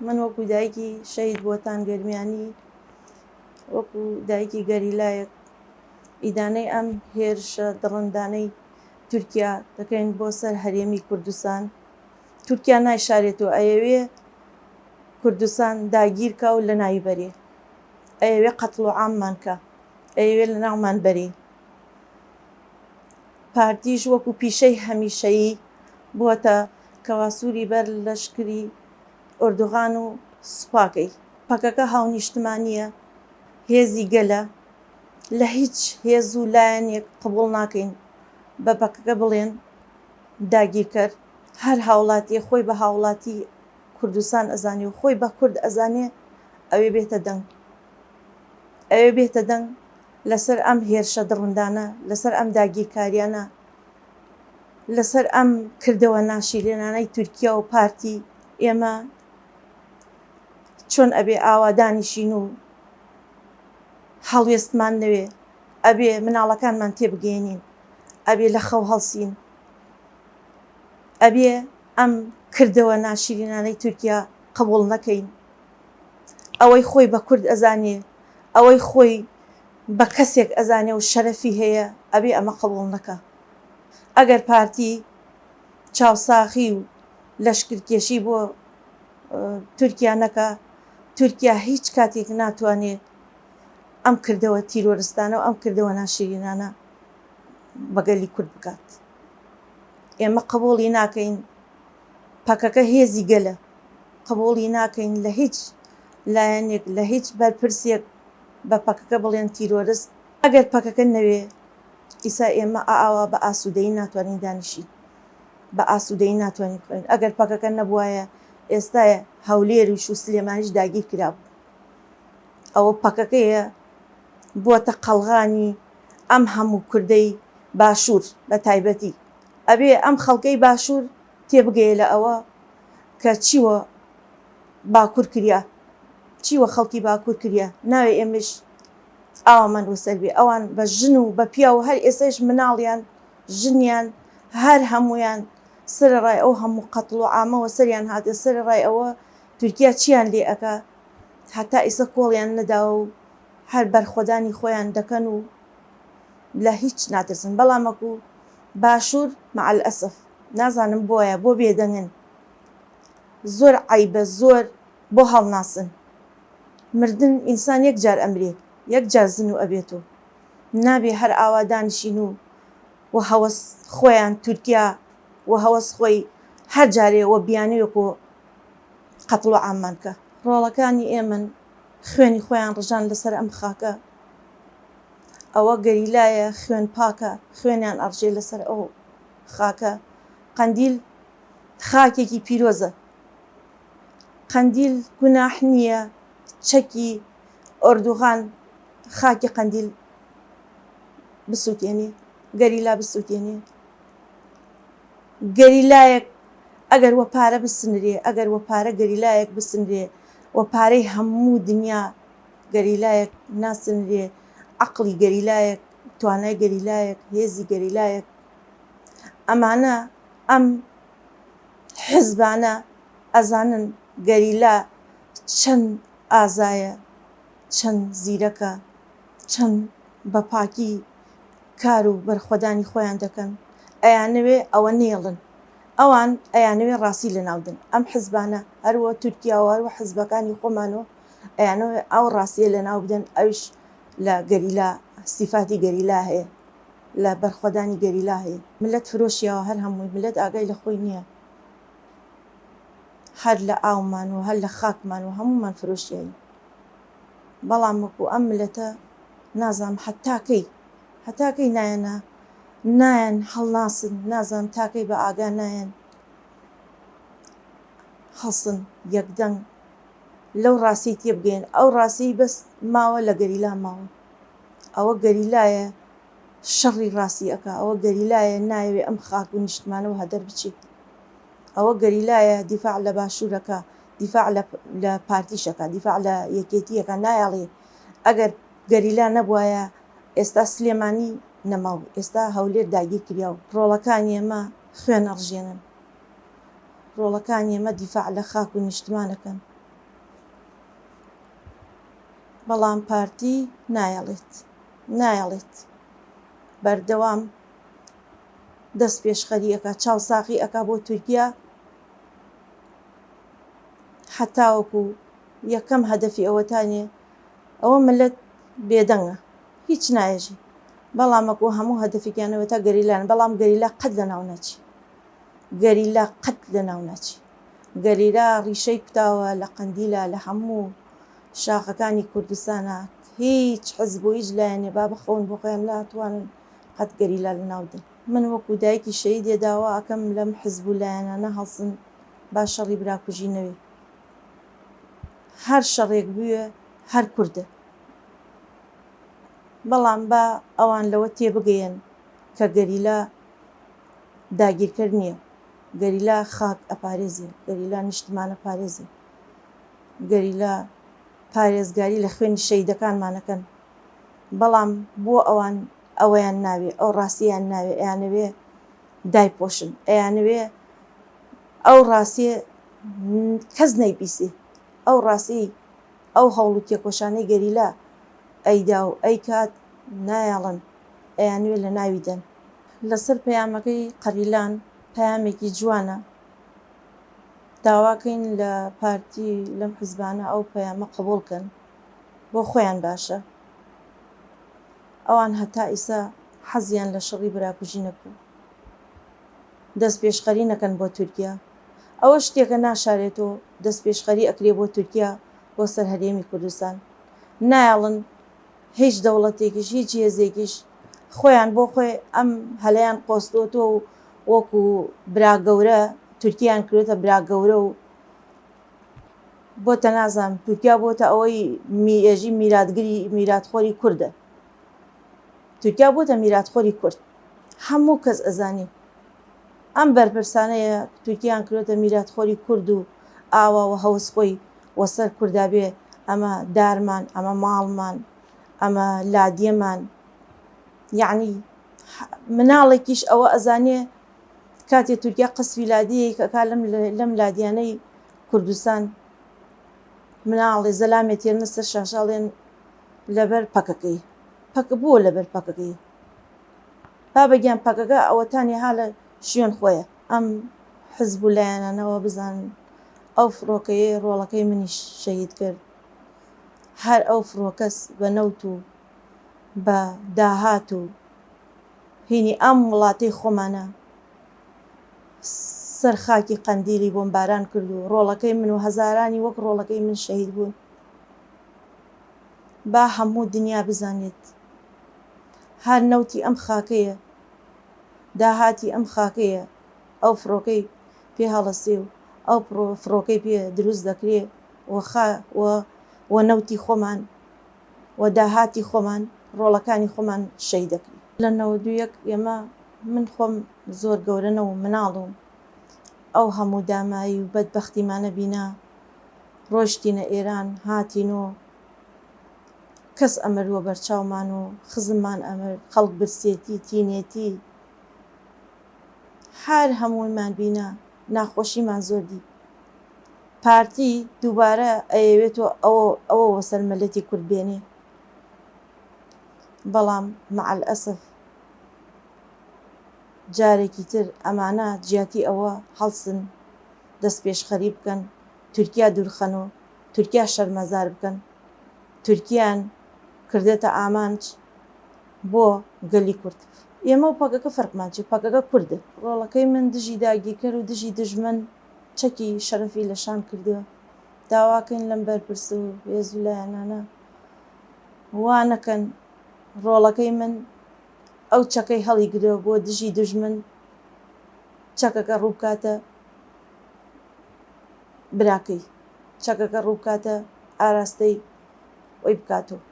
من وەکو دایکی شەهید بۆتان گەرمیانی، وەکو دایکی گەریلایەک ئیدانەی ئەم هێرشە دڕندانەی تورکیا دەکەین بۆ سەر هەرێمی کوردستان. تورکیا نایشارێتەوە ئەیەوێ کوردستان داگیرکا و لەناوی بەرێ. ئەیەوێ قەتڵ و عاممان کا. ئەیەوێ لەناومان بەرێ. پارتیش وەکو پیشەی هەمیشەیی بووەتە کەواسووری بەر لەشکری ئۆردوغان و سوپاکەی. پەکەکە هاونیشتمانییە، هێزی گەلە، لە هیچ هێز و لایەنێک قبوڵ ناکەین بە پەکەکە بڵێن داگیرکەر. هەر هاوڵاتییەک خۆی بە هاوڵاتی کوردستان ئەزانێ و خۆی بە کورد ئەزانێ ئەوێ بێتە دەنگ. ئەوێ بێتە دەنگ لەسەر ئەم هێرشە دڕندانە، لەسەر ئەم داگیرکاریانە، لەسەر ئەم کردەوە ناشیرێنانەی تورکیا و پارتی ئێمە چۆن ئەبێ ئاوا دانیشین و هەڵوێستمان نەوێ ئەبێ مناڵەکانمان تێبگەیەنین ئەبێ لە خەو هەڵسین ئەبێ ئەم کردەوە ناشیرینانەی تورکیا قبوڵ نەکەین ئەوەی خۆی بە کورد ئەزانێ ئەوەی خۆی بە کەسێک ئەزانێ و شەرەفی هەیە ئەبێ ئەمە قبوڵ نەکا. ئەگەر پارتی چاوساغی و لەشکرکێشی بۆ تورکیا نەکا، تورکیا هیچ کاتێک ناتوانێ ئەم کردەوە تیرۆرستانە و ئەم کردەوە ناشرینانە بە گەلی کورد بکات. ئێمە قبوڵی ناکەین پەکەکە هێزی گەلە، قبوڵی ناکەین لە هیچ لایەنێک لە هیچ بەرپرسێک بە پەکەکە بڵێن تیرۆرست. ئەگەر پەکەکە نەوێ ئیسا ئێمە ئاوا بە ئاسوودەیی ناتوانین دانیشین، بە ئاسوودەیی ناتوانین بخەوین. ئەگەر پەکەکە نەبوایە ئێستا هەولێریش و سلێمانیش داگیر کرابوو. ئەوە پەکەکەیە بووەتە قەڵغانی ئەم هەموو کوردەی باشوور بە تایبەتی. ئەبێ ئەم خەڵکەی باشوور تێبگەیە لە ئەوە کە چی وە باکوور کریا، چی وە خەڵکی باکوور کریا، ناوێ ئێمەیش ئاوامان وەسەر بێ ئەوان بە ژن و بە پیاو هەر ئێسەیش مناڵیان ژنیان هەر هەموویان سەرەڕای ئەو هەموو قەتڵ و عامە وەسەریان هاتێ سەرەڕای ئەوە تورکیا چیان لێ ئەکا هەتا ئیسە کۆڵیان نەداوە و هەر بەرخۆدانی خۆیان دەکەن و لە هیچ ناترسن بەڵام وەکوو باشوور مع الاسف نازانم بۆیە بۆ بێدەنگن زۆر عەیبە زۆر بۆ هەڵناسن مردن ئینسان یەک جار ئەمرێ یەک جار زنوو ئەبێتۆ نابێ هەر ئاوا دانیشین و وە هەوەس خۆیان تورکیا وە هەوەس خۆی هەر جارێ وە بیانوێک و قەتڵ و عاممان بکا. ڕۆڵەکانی ئێمەن خوێنی خۆیان ڕژان لەسەر ئەم خاکە ئەوە گەریلایە خوێن پاکە خوێنیان ئەڕژێ لەسەر ئەو خاکە قەندیل خاکێکی پیرۆزە قەندیل گوناح نییە چەکی ئۆردوغان خاکی قەندیل بسوتێنێ گەریلا بسوتێنێ گەریلایەک ئەگەر وە پارە بسنرێ ئەگەر وە پارە گەریلایەک بسنرێ وە پارەی هەموو دنیا گەریلایەک ناسنرێ عەقڵی گەریلایەک توانای گەریلایەک هێزی گەریلایەک ئەمانە ئەم حزبانە ئەزانن گەریلا چەند ئازایە، چەند زیرەکە، چەند بە پاکی کار و بەرخوەدانی خۆیان دەکەن، ئەیانەوێ ئەوە نەیەڵن. ئەوان ئەیانەوێ ڕاستی لەناودەن. ئەم حزبانە هەر وە تورکیا و هەر وە حزبەکانی خۆمان و ئەیانەوێ ئەو ڕاستیە لەناو بدەن، ئەویش لە گەریلا سیفاتی گەریلا هەیە، لە بەرخوەدانی گەریلا هەیە. ملت فرۆشیاوە هەر هەمووی ملت ئاگای لە خۆی نیە هەر لە ئاومان و هەر لە خاکمان و هەموومان فرۆشیاین بەڵام وەکو ئەم ملتە نازانم حەتا کەی هەتا کەی نایەنە نایەن هەڵناسن نازانم تا کەی بە ئاگا نایەن هەڵسن یەکدەنگ لەو ڕاستی تێبگەین ئەو ڕاستی بەس ماوە لە گەریلا ماوە ئەوە گەریلایە شەڕی ڕاستی ئەکا ئەوە گەریلایە نایەوێ ئەم خاک و نیشتمانە وە هەدەر بچێ ئەوە گەریلایە دیفاع لە باشوور ئەکا دیفاع لە لە پارتیش ئەکا دیفاع لە یەکێتی ئەکا نایەڵێ ئەگەر گەریلا نەبوایە ئێستا سلێمانی نەما و ئێستا هەولێر داگیر کریا و ڕۆڵەکانی ئێمە خوێن ئەڕژێنن ڕۆڵەکانی ئێمە دیفاع لە خاک و نیشتمان ئەکەن. بەڵام پارتی نایەڵێت نایەڵێت بەردەوام دەست پێشخەری ئەکا چاوساغی ئەکا بۆ تورکیا حەتاوەکو یەکەم هەدەفی ئەوەتانێ ئەوە ملت بێدەنگە هیچ نایەژی بەڵام وەکو هەموو هەدەفێکیان ئەوەتا گەریلان بەڵام گەریلا قەت لەناو ناچی گەریلا قەت لەناو ناچی گەریلا ڕیشەی کوتاوە لە قەندیلا لە هەموو شاخەکانی کوردستانا هیچ حزب و هیچ لایەنێ با بخەون بۆ خۆیان ناتوانن قەت گەریلا لەناو دەن. من وەکو دایکی شەهیدێ داوا ئەکەم لەم حزب و لایەنانە هەڵسن با شەڕی براکوژی نەوێ هەر شەڕێک بوێ هەر کوردە بەڵام با ئەوان لەوە تێبگەیەن کە گەریلا داگیرکەر نییە گەریلا خاک ئەپارێزێ گەریلا نیشتمان ئەپارێزێ گەریلا پارێزگاری لە خوێنی شەهیدەکانمان ئەکەن بەڵام بۆ ئەوان ئەوەیان ناوێ ئەو ڕاستیەیان ناوێ ئەیانەوێ دایپۆشن ئەیانەوێ ئەو ڕاستیە کەس نەیبیسێ ئەو ڕاستیەی ئەو هەوڵ و تێکۆشانەی گەریلا ئەیدا و ئەیکات نایەڵن ئەیانوێ لەناوی دەن. لەسەر پەیامەکەی قەریلان پەیامێکی جوانە داواکەین لە پارتی لەم حزبانە ئەو پەیامە قبوڵ کەن بۆ خۆیان باشە ئەوان هەتا ئیسا حەزیان لە شەڕی براکوژی نەبوو دەست پێشخەری نەکەن بۆ تورکیا ئەوە شتێکە ناشارێتۆ دەست پێشخەری ئەکرێ بۆ تورکیا بۆ سەر هەرێمی کوردستان نایەڵن هیچ دەوڵەتێکیش هیچ هێزێکیش خۆیان بۆ خۆی ئەم هەلەیان قۆستۆتۆ و وەکو برا گەورە تورکیان کردۆتە برا گەورە و بۆتە نازانم تورکیا بۆتە ئەوەی میێژی میراتگری میراتخۆری کوردە تورکیا بۆتە میراتخۆری کورد هەموو کەس ئەزانی ئەم بەرپرسانەیە تورکیان کردۆتە میراتخۆری کورد و ئاوا و هەوس خۆی وەسەر کوردا بێ ئەمە دارمان ئەمە ماڵمان ئەمە لادیەمان یەعنی مناڵێکیش ئەوە ئەزانێ کاتێ تورکیا قەسفی لادیەیەک ئەکا لەم لەم لادیانەی کوردستان مناڵێ زەلامێ تێنە سەر شاشە ئەڵێن لەبەر پەکەکەی پەک بووە لەبەر پەکەکەی بابە گیان پەکەکە ئەوەتانی ها لە شوێن خۆیە ئەم حزب و لایەنانەوە بزانن ئەو فڕۆکەیەی ڕۆڵەکەی منیش شەهید کرد هەر ئەو فڕۆکەس بە نەوت و بە داهات و هینی ئەم وڵاتەی خۆمانە سەر خاکی قەندیلی بۆمباران کرد و ڕۆڵەکەی من و هەزارانی وەک ڕۆڵەکەی من شەهید بوون. با هەموو دنیا بزانێت هەر نەوتی ئەم خاکەیە، داهاتی ئەم خاکەیە ئەو فڕۆکەی پێ هەڵەسێ و ئەو فڕۆکەی پێ دروست دەکرێ و خا و و نەوتی خۆمان و داهاتی خۆمان ڕۆڵەکانی خۆمان شەهید دەکرێ. لە 91 ئێمە من خۆم زۆر گەورە نەوم مناڵ بووم ئەو هەموو دامایی و بەدبەختیمانە بینا ڕۆیشتینە ئێران هاتین و کەس ئەمرد وە بەرچاومان و خزممان ئەمرد خەڵک برسێتی تینێتی هەر هەموویمان بینا ناخۆشیمان زۆر دی پارتی دووبارە ئەیەوێتەوە ئەوە ئەوە وەسەر ملەتی کورد بێنێ بەڵام مع الاسف جارێکی تر ئەمانە جیاتی ئەوە هەڵسن دەست پێشخەری بکەن تورکیا دوورخەن و تورکیا شەرمەزار بکەن تورکیان کردێتە ئامانج بۆ گەلی کورد ئێمە و پەکەکە فەرقمان چیە پەکەکە کوردە. ڕۆڵەکەی من دژی داگیرکەر و دژی دوژمن چەکی شەرەفی لە شان کردوە داواکەین لەم بەرپرس و هێز و لایەنانە وا نەکەن ڕۆڵەکەی من ئەو چەکەی هەڵیگرێ بۆ دژی دوژمن چەکەکە ڕووبکاتە براکەی چەکەکە ڕووبکاتە ئاراستەی ئەوی بکاتەوە.